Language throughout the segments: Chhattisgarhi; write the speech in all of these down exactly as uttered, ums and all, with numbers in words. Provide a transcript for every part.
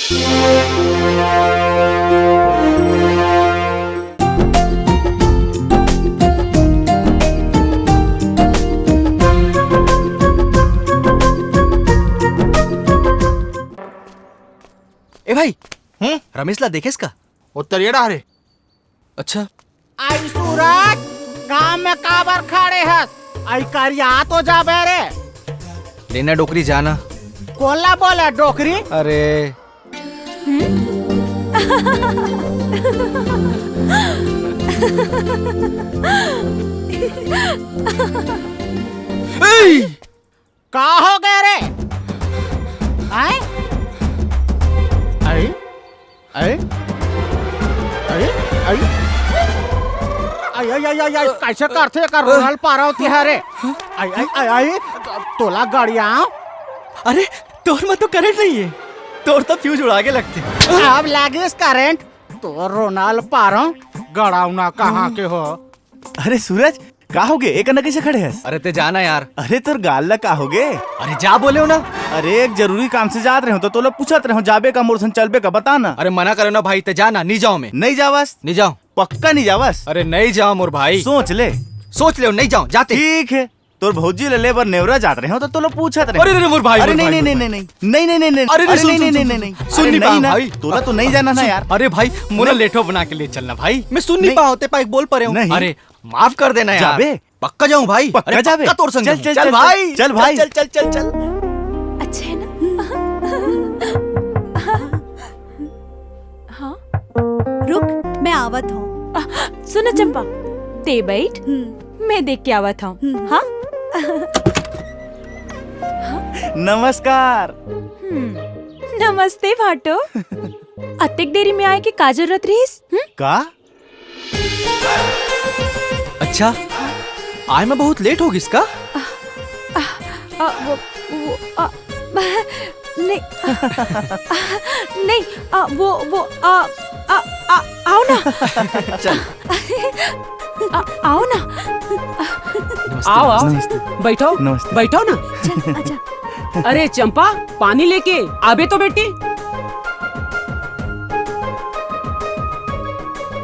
ए भाई, हम्म? रमेश ला देखेस का? वो तरिया डहरे। अच्छा। आई सूरज, गांव में काबर खड़े हस? आई करिया तो जाबे रे। लेना डोकरी जाना। कोला बोला डोकरी? अरे। ए! का हो गए रे? आय? आय? आय? आय? आय? आय, आय, आय, आय, आय, कैसे करथे एकर रोनल पारंव तिहारे? आय, आय, आय, आय, तोला गड़ियाव। अरे, तोर में तो करंट नहीं है, तोर तो फ्यूज उड़ा के लगथे। अब लागिस करंट, तोर रोनल पारंव, गड़ावना कहाँ के हो? अरे सूरज, का होगे? ए कना कइसे खड़े हस? अरे ते जाना यार। अरे तोर गाल ला का होगे? अरे जा बोले हो ना। अरे एक जरूरी काम से जात रहे हो तो तोला पूछत रहे हो, जाबे का मोर संग चलबे का बता ना। अरे मना करे ना भाई, ते जाना, नहीं जाऊं मैं। नहीं जावस? नहीं जाऊं। पक्का नहीं जावस? अरे नहीं जाऊं मोर भाई। सोच ले। सोच ले, नहीं जाऊं, जाते। ठीक है, तोर भौजी ले ले बर नेवरा जात रहे हो तो तोला पूछत रहे हो। अरे, अरे, मोर भाई, अरे मोर नहीं, भाई, नहीं, मोर नहीं, भाई। नहीं, नहीं, नहीं, नहीं, नहीं, नहीं। अरे, नहीं, अरे, सुन, नहीं, सुन, नहीं, सुन, नहीं, सुन, नहीं, सुन, अरे सुन नहीं नहीं पाऊं ना, भाई। तोला तो नहीं जाना ना सुन, यार। अरे भाई, मोला नहीं। लेठो बना के ले चलना भाई, मैं सुन नहीं नहीं। पाऊं, ते पाइक बोल परे हूं। नहीं। अरे माफ कर देना यार। जाबे? पक्का जाऊं भाई। पक्का अरे जाबे? पक्का तोर संग चल, जाऊं। चल, चल चल, भाई। चल भाई। चल, चल, चल, चल। अच्छा है ना? हाँ? रुक, मैं आवत हूँ। आ, सुनो चंपा, ते बैठ, हम्म। मैं देख के आवत हूँ। हम्म। हाँ? नमस्कार। हम्म, नमस्ते भाटो। अतेक देरी में आए के का जरूरत रहिस? हम्म? का? अच्छा, आए में बहुत लेट हो गिस का? आ, वो, वो, आ, नहीं, आ, नहीं, आ, वो, वो, आ, आ, आ, आओ ना। चल। आ, आओ ना। नमस्ते, आओ, आओ। नमस्ते। बैठो, नमस्ते। बैठो ना। चल, आजा। अरे चंपा, पानी लेके आबे तो बेटी।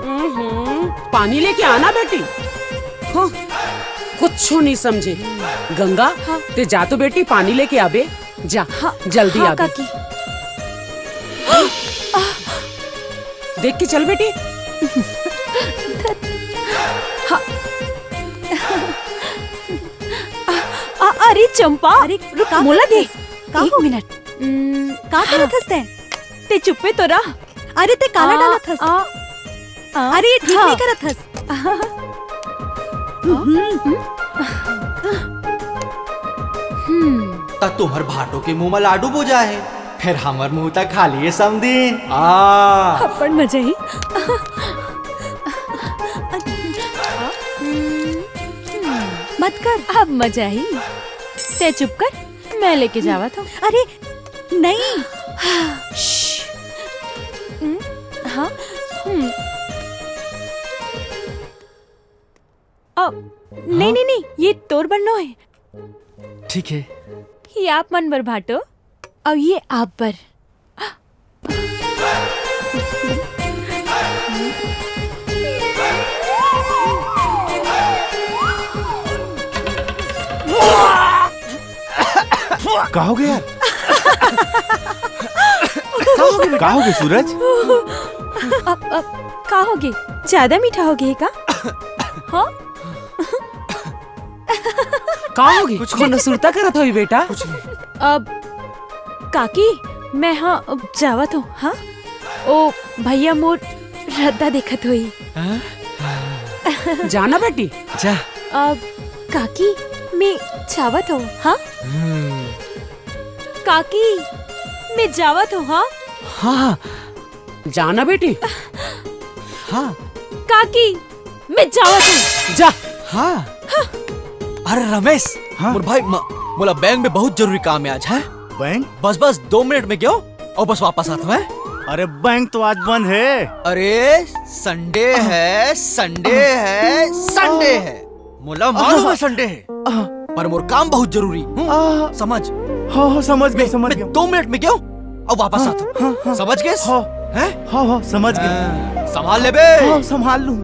हम्म, पानी लेके आना बेटी। हाँ, कुछ नहीं समझे। गंगा, हाँ। ते जा तो बेटी, पानी लेके आबे। जा, हाँ, जल्दी हाँ, आबे। काकी। देख के चल बेटी। हाँ। आ, आ, अरे चंपा, अरे, रुक, का मोला दे। का एक हो? मिनट। हम्म, का हाँ। करत हस तैं? ते चुप्पे तो रह। अरे, ते काला आ, डालत हस? आ, आ, अरे, ये ठीक हाँ। नहीं करत हस। हम्म। हम्म। त तुम्हर भाटो के मुंह म लाडू बोजा हे, फेर हमर मुंह त खाली हे समधिन। आ। अब्बड़ मजा ही। मत कर। अब मजा ही। ते चुप कर, मैं लेके जावत हूँ। अरे, नहीं। श्श। हम्म, हाँ, हम्म। अ, नहीं, हाँ? नहीं, नहीं, ये तोर बर नो हे। ठीक हे। ये आप मन बर भाटो, अउ ये आप बर। का हो गया यार? का हो गया सूरज? अब, अब, का हो गया? ज्यादा मीठा हो गया का? हाँ? का हो गया? कुछ नहीं। कोनो सुरता करत होही बेटा? कुछ नहीं। अब काकी, मैं हाँ, अब जावत हूँ, हाँ? ओ भैया मोर रद्दा देखत होही। हाँ? जाना बेटी। जा। अब काकी, मैं जावत हूँ, हाँ? हम्म। काकी, मैं जावत हूँ, हाँ? हाँ, हाँ। जाना बेटी। हाँ। काकी, मैं जावत हूँ। जा। हाँ। अरे रमेश, हाँ। मोर भाई, म-, मोला बैंक में बहुत जरूरी काम हे आज, हैं? बैंक? बस, बस दो मिनट में गेंव अउ बस वापस आत हूँ। अरे बैंक तो आज बंद हे। अरे संडे हे, संडे हे, संडे हे। मोला मालूम हे संडे हे, पर मोर काम बहुत जरूरी। हम्म, समझ। हाँ, हाँ, समझ गेंव, मैं, समझ मैं गेंव। दो मिनट में गेंव। अउ वापस आथव। हाँ, हाँ। समझ गेस? हाँ। हैं? हाँ, हाँ, समझ गेंव। हाँ, संभाल लेबे। हाँ, संभाल लूँ।